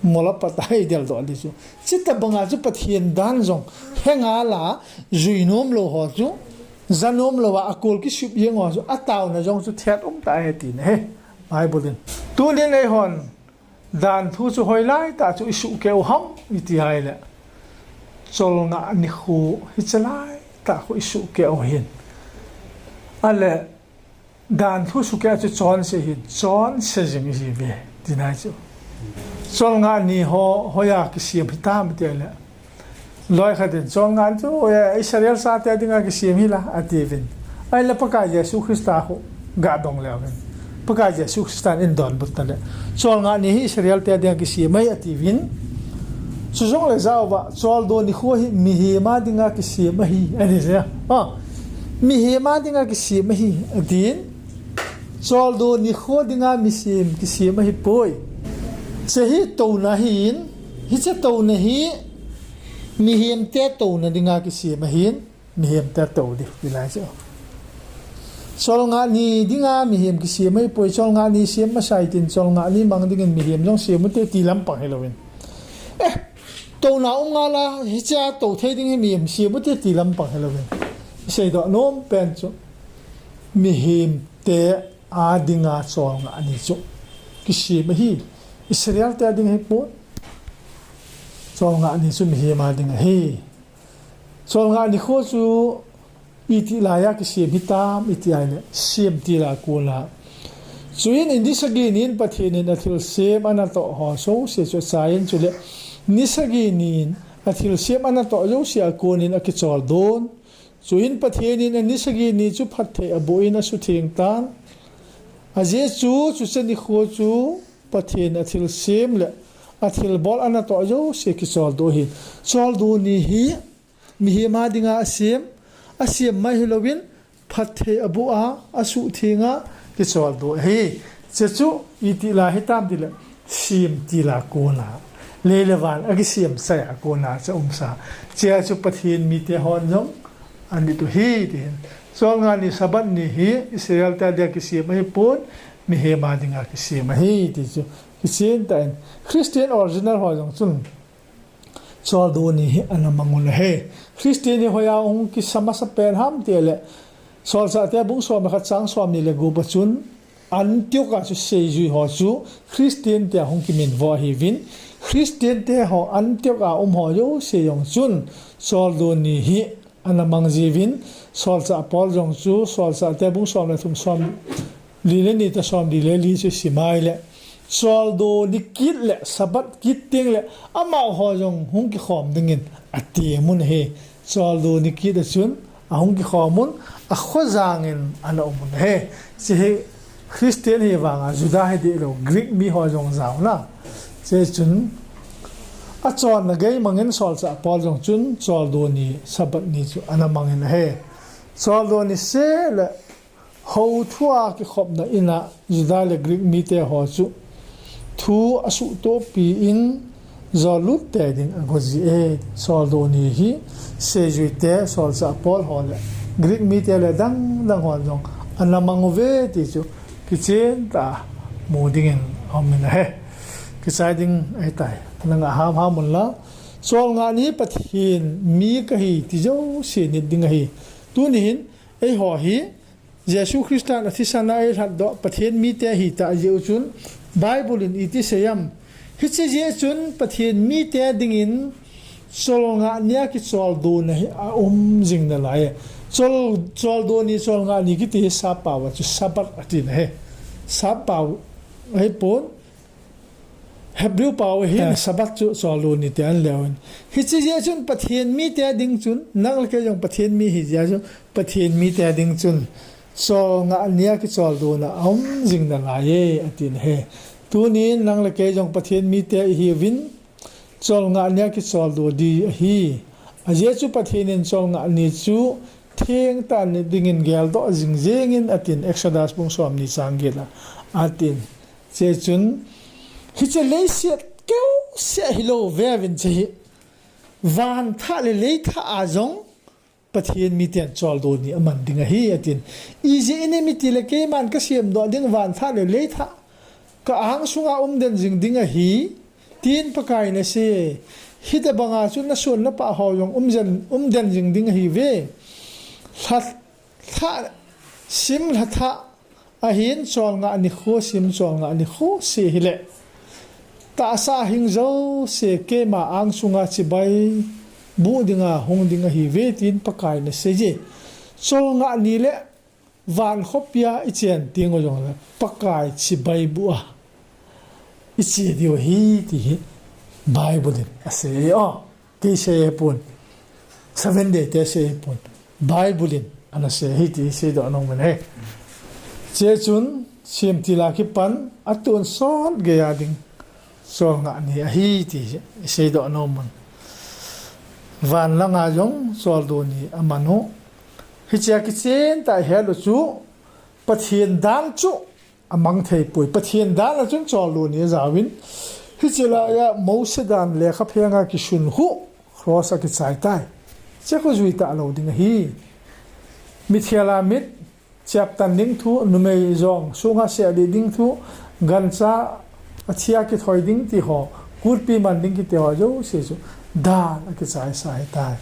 mol apat a idel doh ding chu. Chutobanga chu Pathen dan jong henga la, juinom lou ho chu, janom lou a, akol kisup jeng ho chu, ataona jong chu thet um tah ahi tina ahi. Bible in. Tunin eihon dan thu chu hoilai tah chu isuhkeh u ham iti ahile, Cholngah nikho hi chalai tah khu isuhkeh u ahin. Ale, dan thu suhkeh chu chonse ahin, chonse jing ihiuve, tina ahi chu. Cholngah ni ho, hoiya kisem hitam iti ahile, loi khat in, Cholngah ni chu, eh, Israel chate dinga kisem ahi la, atiuvin. Ahile Pakai Jesu Christa khu gadong leuvin, Pakai Jesu Christa in eidonbut tah le, Cholngah ni hi Israel te dinga kisem ahi, atiuvin. Chujongle jaova, choldo nikho hi mihem a dinga kisem ahi, ati chu. Ha, mihem a dinga kisem ahi, atin. Choldo nikho dinga mihem kisem ahipoi. Hiche hi touna ahin, hiche touna hi mihemte touna dinga kisem ahin, mihemte tou ding, tina ahi chu. Cholngah ni dinga mihem kisem ahipoi, Cholngah ni sem masa hitin, Cholngah ni mang dingin mihem jong sem ute ti lampang hilouvin. Eh, touna um ngal a, hichea tou thei ding hi mihem sem ute ti lampang hilouvin. Iseidoh nom pen chu, mihemte a dinga Cholngah ni chu kisem ahi. Israel te a ding ahipon, Cholngah ni chu mihem a ding ahi. Cholngah nikho chu itih laiya kisem hitam iti ahile, semtil a kona. Chuin ni sagi nin Pathen in athilsem anatoh ho jouse chu achaiyin, chule ni sagi nin athilsem anatoh jouse a konin akicholdo un. Chuin Pathen in ni sagi ni chu phatthei aboh in asutheng tan. Ajeh chu, chuche nikho chu Pathen athilsem le athilbol anatoh jouse kicholdo ahi. Choldo ni hi mihem a dinga asem, asem mai hilouvin, phatthei aboh a, asuhtheng a, kicholdo ahi. Chuche chu itih lai hitam tile, semtil a kona, lei le van akisem chai a kona chu aumsa. Chuche chu Pathen mite hon jong anit u ahi, ti hin. Cholngah ni Sabbath ni hi Israel te a dia kisem ahipon, mihem a dinga kisem ahi, ti chu kichen tah in. Christian original ho jong chun choldo ni hi ana mang un ahi. Christian hi hoiya hung kisa masa pen ham tile, Solchahte bung som le khat chang somni le gup a chun, Antioch a chu seijui ho chu Christian tia hung kiminvo ahiuvin, Christian te ho Antioch a um ho jouse jong chun choldo ni hi ana mang jiuvin, Solchah Paul jong chu Solchahte bung som le thum, somli le ni toh somli le li chu isim ahile, choldo ni kit le Sabbath kit teng le amaho jong hung kikhom dingin atem un ahi. Choldo ni kit a chun ahung kikhom un, akhojang in ana um un ahi. Hiche hi Christian hi vanga Juda hi deh lou, Greek mi ho jong jaona. Hiche chun achonna gei mangin Solchah Paul jong chun choldo ni Sabbath ni chu ana mang in ahi. Choldo ni seh le hou thua kikhopna in a Juda le Greek mite ho chu thu asuhtohpi in jollut tei ding ago ji e. Choldo ni hi seijuite, Solchah Paul ho le Greek mite le dang dang hon jong ana mang uve ti chu kichen tah a mu dingin aum in ahi. Kichai ding ahitai. Nanga hamham un la. Cholngah ni Pathen mi kahi ti jouse nit ding ahi. Tuni hin eiho hi Jesu Christan athisan a eilhatdoh Pathen mite ahitah jeh u chun Bible in iti sei am? Hiche jeh chun Pathen mite dingin cholngah nia kicholdona hi aum jing nalai e. Chol, choldo ni, cholngah ni kiti hi sappao a chu Sabbath atin ahi. Sappao ahipon, Hebrew pao ahin, Sabbath chu choldo ni tia anleu in. Hiche jeh chun Pathen mite ding chun, nang le kei jong Pathen mi hi jeh chun, Pathen mite ding chun cholngah nia kicholdona aum jing nalai e, atin ahi. Tunin nang le kei jong Pathen mite ihiuvin, cholngah nia kicholdo di ahi. Ajeh chu Pathen in cholngah ni chu thengtah a nit dingin geldoh jing jengin atin, Exodus bung somni chang get a atin. Hiche chun, hiche leiset keuseh hilou veuvin hiche hi, van thah le lei thah a jong Pathen miten choldo ni aman ding ahi, atin. Ijeh inem itile keiman kasemdoh ding van thah le lei thah ka angsunga umden jing ding ahi, tin Pakaiyin asei. Hitobanga chu nason napah ho jong umden, umden jing ding ahiuve. Lha thah sim lha thah ahin cholngah nikho sim cholngah nikho se hile, tahsa hing jouse keima angsunga chibai buh dinga hung ding ahiuve, tin Pakaiyin asei e. Cholngah ni le van khopia ichen teng u jongle Pakai chibai buh a iche diu ahi ti hi Bible in asei e. Kei sei ahipon, Seventh Day te sei ahipon, Bible in ana sei ahi ti seidoh nom in ahi. Hiche chun semtil a kipan atonsot geiya ding cholngah ni ahi ti seidoh nom un. Van langa jong choldo ni aman u. Hichea kichen tah a ihet u chu Pathen dan chu amang theipoi. Pathen dan a chun choldo ni ajaovin, hiche laiya Mose dan lekha phenga kisun khu cross a kichai tai. Hiche khu jui talou ding ahi. Mithel a mit, cheptan ding thu, numei jong sunga selih ding thu, gancha athia kithoi ding ti ho, kurpi man ding kiti ho jouse chu dan a kichaisa ahitai.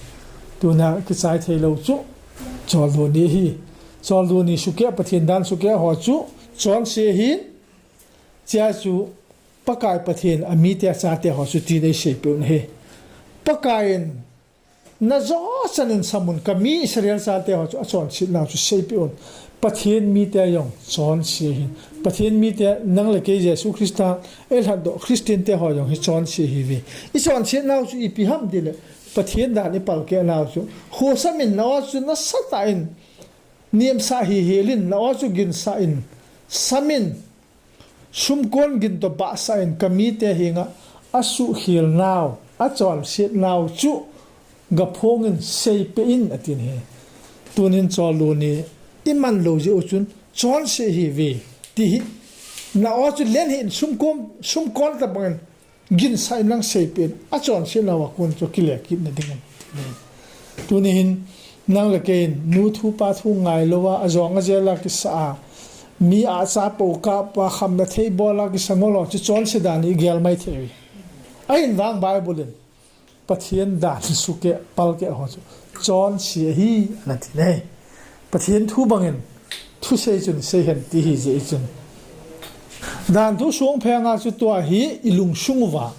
Tuna kichai theilou chu choldo ni ahi. Choldo ni sukeh, Pathen dan sukeh ho chu chonse ahin, Chea chu Pakai Pathen a mite a chate ho chu tin eiseipeh un ahi. Pakai in, najo chan in samun, kami Israel chate ho chu achonset nau chu seipeh un. Pathen mite jong chonse ahi. Pathen mite nang le kei Jesu Christa eilhatdoh Christian te ho jong hi chonse ahiuve. Ichonset nau chu ipi ham tile, Pathen dan ipalkeh nau chu, khosamin, na-o chu nasatah in nemsah hihel in, na-o chu ginsah in, samin, sumkon gin toh bahsah in, kamite henga asuhkhel nau, achonset nau chu gaphongin seipeh in atin ahi. Tunin choldo ni iman lou jeh u chun chonse ahiuve, ti hi, na-o chu len hih in, sumkon, sumkon tabang in ginsah in nang seipeh in, achonset nauva kon chu kile kitna dingin. Tuni hin nang le kei in nu thu pa thu ngailouva, ajong ajel a kisa a, mi ahcha po kap a, khamna thei bol a kisa ngol ho chu chonse dan igel maithei uve. Ahin vang Bible in Pathen dan sukeh, palkeh ho chu chonse ahi, ana ti ahi. Pathen thu bangin thusei chun seihen ti ahi jeh chun, danthu suangpheng a chu tua hi ilungsung uva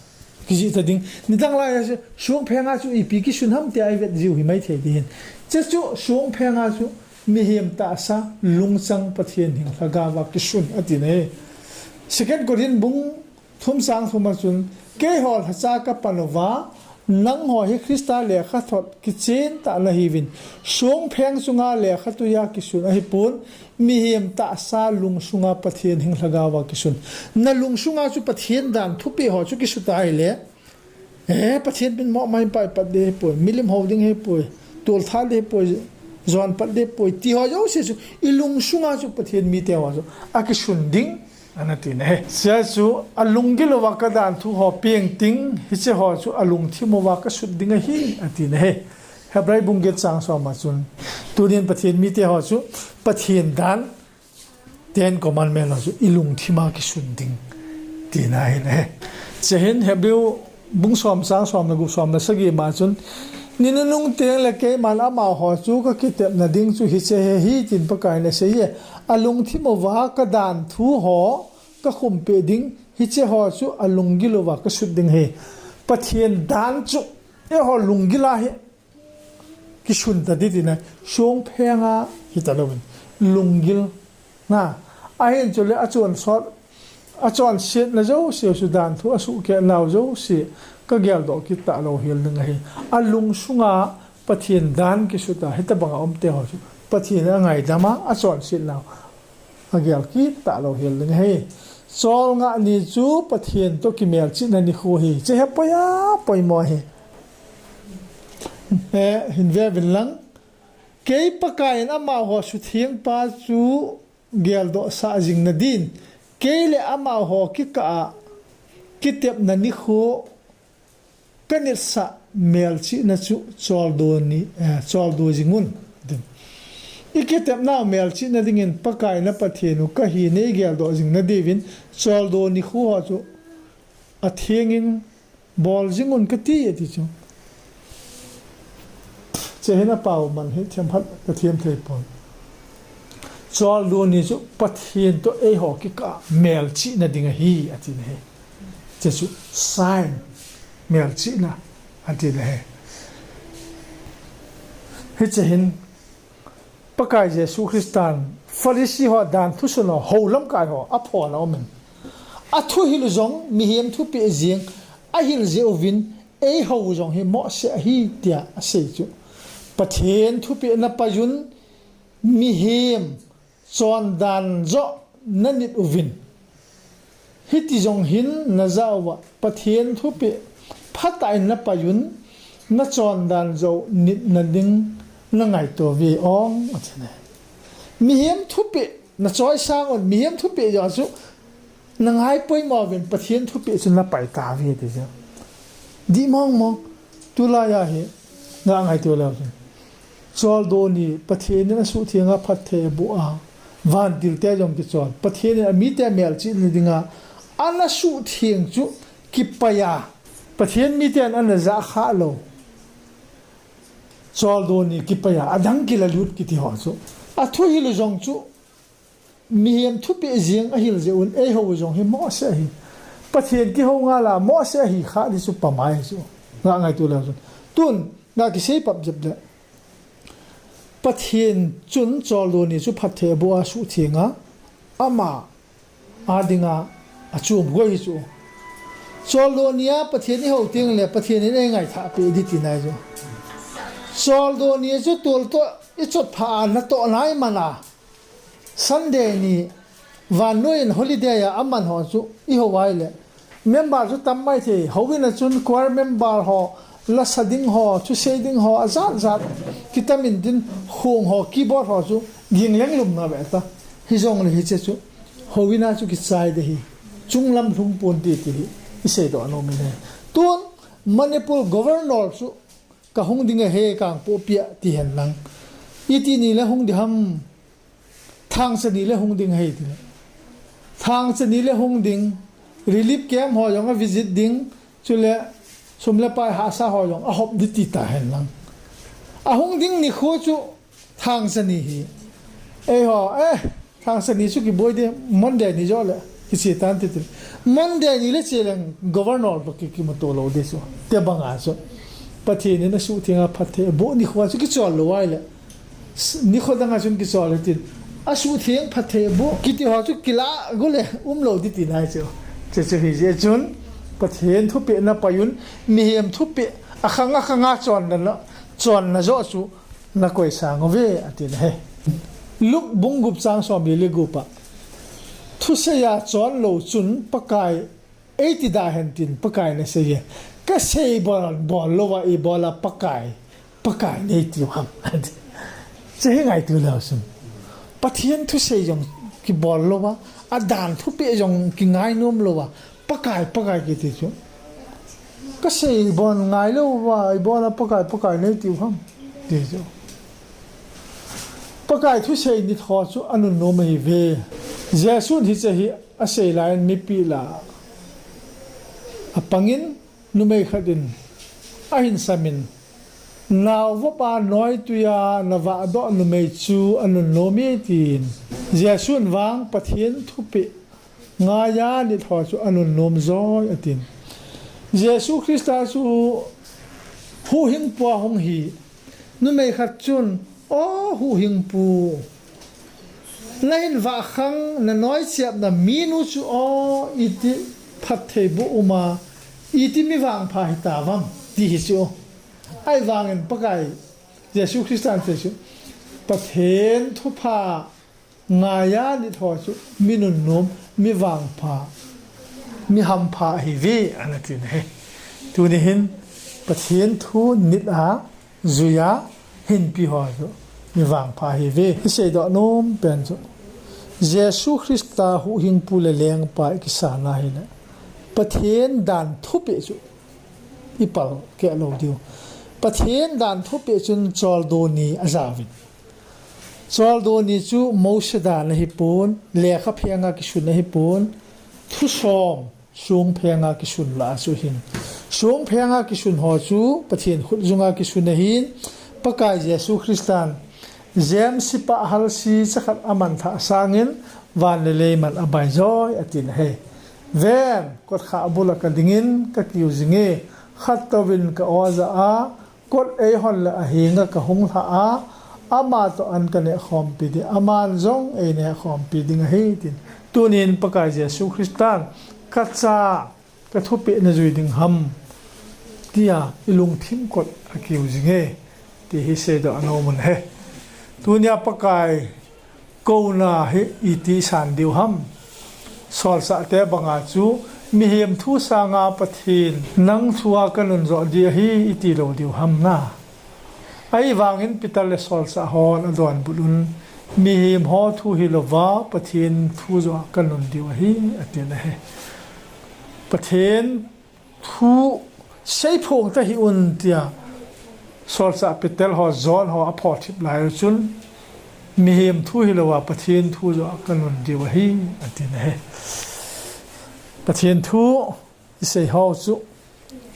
kijih ta ding. Nidang lai a chu suangpheng a chu ipi kisun ham tia ivet jiu hi maithei ding ahin. Hiche chu suangpheng a chu mihem tahsa, lungchang, Pathen hing lhagao a kisun atin ahi. Second Corinth bung thum chang thum a chun, keiho lhacha kapan uva, nangho hi Christa lekhathot kichen tah nahiuvin, suangpheng chunga lekhatui a kisun ahipon, mihem tahsa lungsunga Pathen hing lhagao a kisun. Na lungsunga chu Pathen dan thupeh ho chu kisu ta ahile, eh, Pathen min mo mai pai pat ding ahipoi, milim hou ding ahipoi, tolthat ding ahipoi, jon pat ding ahipoi, ti ho jouse chu ilungsunga chu Pathen mite ho chu akisun ding, ana ti ahi. Hichea chu alunggil uva kadanthu ho peng ting, hiche ho chu alungthim uva kasut ding ahi, ati ahi. Hebrai bung get chang som a chun, tunin Pathen mite ho chu Pathen dan, Ten Commandment ho chu ilungthim a kisun ding, tina ahi. Hiche hin Hebrai bung som chang som le gup, som le sagi ma chun, ni nunung teng le keiman amaho chu kakitepna ding chu hiche hi ahi, tin Pakaiyin asei e. Alungthim uva kadanthu ho kakhumpeh ding, hiche ho chu alunggil uva kasut ding ahi. Pathen dan chu eiho lunggil a hi kisun ta ding tina, suangpheng a hita louvin, lunggil na, ahin chule achonsot, achonsetna jouse, chu danthu asuhkeh nau jouse kageldoh kit talou hel ding ahi. Alungsunga Pathen dan kisut a, hitabanga umte ho chu Pathen angaidam a, achonset nau agel kit talou hel ding ahi. Cholngah ni chu Pathen toh kimelchihna nikho ahi. Hiche hi apoi a, poimo ahi. Eh, hin ve uvin lang. Kei Pakaiyin amaho suthengpa chu geldoh sah jing nadin, kei le amaho kikah a kitepna nikho kanitsah melchihna chu choldo ni, eh, choldo jing un. Ikitepnau melchihna dingin Pakai na Pathen u kahi neigeldoh jing nadiuvin, choldo nikho ho chu athengin bol jing un kati, ati chu. Hiche hin apao man hi themkhat kathem thei pon. Choldo ni chu Pathen toh eiho kikah a melchihna ding ahi, ati ahi. Hiche chu sign, melchihna, ati ahi. Hiche hin Pakai Jesu Christan Pharisee ho danthu sun ho, hou lamkai ho aphon aumin, athuhil jong mihem thupeh jeng ahil jeh uvin, eiho jong hi mohseh ahi, tia asei chu. Pathen thupeh napaiyun, mihem chondan joh nanit uvin, hiti jong hin najah uva, Pathen thupeh phatah in napaiyun, nachondan joh nitna ding nangaito uve ong, ati ahi. Mihem thupeh nachoisang un, mihem thupeh joh chu nangai poimo uvin, Pathen thupeh chu napai tauve, ati chu. Dih mong mong, tulai a hi, nga ngaito leu chun. Choldo ni, Pathen in asuhtheng a phatthei aboh a, vantil te jong kichol, Pathen in amite melchihna dinga ana suhtheng chu kipai a, Pathen miten ana jah khah lou. Choldo ni kipai a, adang kilalut kiti ho chu, athuhil jong chu Mihem thupeh jeng ahil jeh un, eiho jong hi mohseh ahi. Pathen kihou ngal a mohseh ahi kha di chu pamai chu. Nga ngaito leu chun. Tun, nga kisei pap jep le. Pathen chun choldo ni chu phatthei aboh a suhtheng a, ama a dinga achom goi hi chu. Choldo ni a Pathen ihou teng le Pathen in eingaithah peh di tina chu. Choldo ni chu toltoh ichot pha a natoh nai man a. Sunday ni vannoi in holiday a aman ho chu ihou ai le. Member chu tam mai thei, houin a chun choir member ho, lasa ding ho, thusei ding ho, ajat jat. Kitam in tin khong ho, keyboard ho chu ging leng lum na ve ta. Hijongle hiche chu. Houin a chu kichai de hi. Chunglam lhung pon ti ti hi. Isei doh nom in ahi. Tun Manipur governor chu kahung ding ahi kang poh pia ti hen lang. Iti ni le hung di ham. Thangcha ni le hung ding ahi ti le. Thangcha ni le hung ding. Relief camp ho jong a visit ding. Chule sum le pai hahsa ho jong ahop di ti ta hen lang. Ahung ding nikho chu thangcha ni hi. Eiho, eh, thangcha ni chu kiboi de Monday ni joh le. Kiche tan ti ti. Monday ni le che leng governor toh ki, kimuto lou de chu. Te banga chu. Pathen in asuhtheng a phatthei aboh nikho chu kichol lou ai le. Nikho dang a chun kichol tin. Asuhtheng phatthei aboh kiti ho chu kila gule umlou di tina chu. Che chu hijeh chun Pathen thupeh na pai un, mihem thupeh akhang akhang a chonna, chonna joh chu nakoi sang uve ati na he. Luke bung gup chang somli le gup a. Thusei a chon lou chun Pakai eiti da hen tin Pakai nasei e. Kasei bol, bol lou va ibola Pakai, Pakai neiti u ham. Che hi ngaito leu chun. Pathen thusei jong kibol lou va, adan thupeh jong kingai nom lou va, Pakai, Pakai kiti chu. Kasei bol ngai lou va, ibola Pakai, Pakai neiti u ham. Ti chu. Pakai thusei nit ho chu anunnom ahi ve. Jesun hiche hi asei lai in mipi lah a apangin numei khat in ahin samin, naovop a noitui a navah doh numei chu anunnom e tin. Jesun vang Pathen thupeh ngai a nit ho chu anunnom joi atin. Jesu Christa chu huhhingpu a hung hi numei khat chun, O huhhingpu, nahin vah khang nanoi chepna minu chu o iti phatthei boh uma, iti mi vangpha hitavam, ti hi chu. Ahivangin Pakai Jesu Christan chu Pathen thupha ngai a nit ho chu mi nunnom, mi vangpha, mi hampha ahi ve ana tin ahi. Tuni hin Pathen thu nit a jui a hinpi ho chu mi vangpha ahi ve. Isei doh nom pen chu Jesu Christa huhhingpu le lengpa ikisan a hile Pathen dan thupeh chu ipal keh lou diu. Pathen dan thupeh chun choldo ni ajaovin. Choldo ni chu Mose dan ahipon, lekha phenga kisun ahipon, thusom songphenga kisun lah a chu hin. Songphenga kisun ho chu Pathen khut junga kisun ahin, Pakai Jesu Christan James sipa halsi chakhat aman thah sangin van le lei man abai joi atin ahi. Ven, kotkhah bula kadingin kakiu jinge, khattouvin ka-o jah a, kot eihon le ahenga kahung lhah a, ama toh an kaneh khompi ding, aman jong eineh khompi ding ahi, tin. Tunin Pakai Jesu Christan, kacha, kathupeh najui ding ham, tia ilungthim kot akiu jinge, ti hi seidoh anom un ahi. Tunia Pakai kouna hi iti san diu ham. Solsah te banga chu mihem thu sanga Pathen nang thua kanun joh ding ahi iti lou diu ham na. Ahivangin Peter le solsah hon adonbut un, mihem ho thu hilouva Pathen thu joh kanun diu ahi, atin ahi. Pathen thu seiphong tahih un tia solsah Peter ho, John ho aphothip lai u chun, mihem thu hilouva Pathen thu joh kanun diu ahi, atin ahi. Pathen thu isei ho chu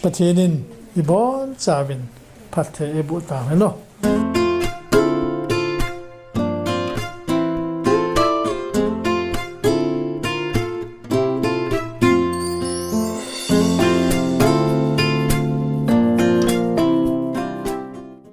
Pathen in ibonchauvin phatthei eiboh tauhen o.